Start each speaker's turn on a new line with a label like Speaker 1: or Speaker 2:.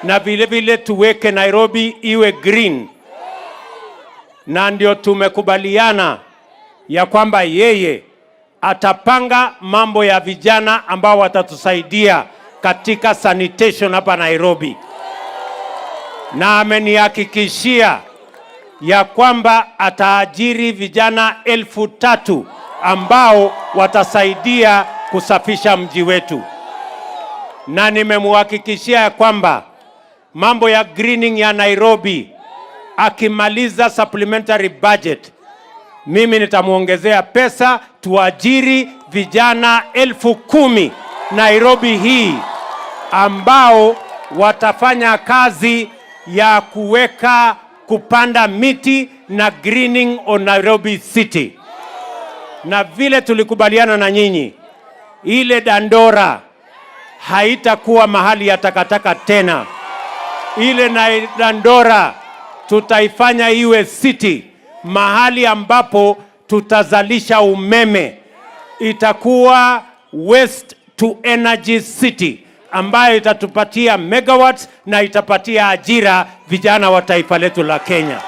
Speaker 1: Na vile vile tuweke Nairobi iwe green, na ndio tumekubaliana ya kwamba yeye atapanga mambo ya vijana ambao watatusaidia katika sanitation hapa Nairobi, na amenihakikishia ya kwamba ataajiri vijana 3,000 ambao watasaidia kusafisha mji wetu, na nimemhakikishia ya kwamba mambo ya greening ya Nairobi, akimaliza supplementary budget, mimi nitamwongezea pesa tuajiri vijana 10,000 Nairobi hii ambao watafanya kazi ya kuweka, kupanda miti na greening on Nairobi City. Na vile tulikubaliana na nyinyi, ile Dandora haitakuwa mahali ya takataka tena. Ile na Dandora tutaifanya iwe city, mahali ambapo tutazalisha umeme. Itakuwa waste to energy city ambayo itatupatia megawatts na itapatia ajira vijana wa taifa letu la Kenya.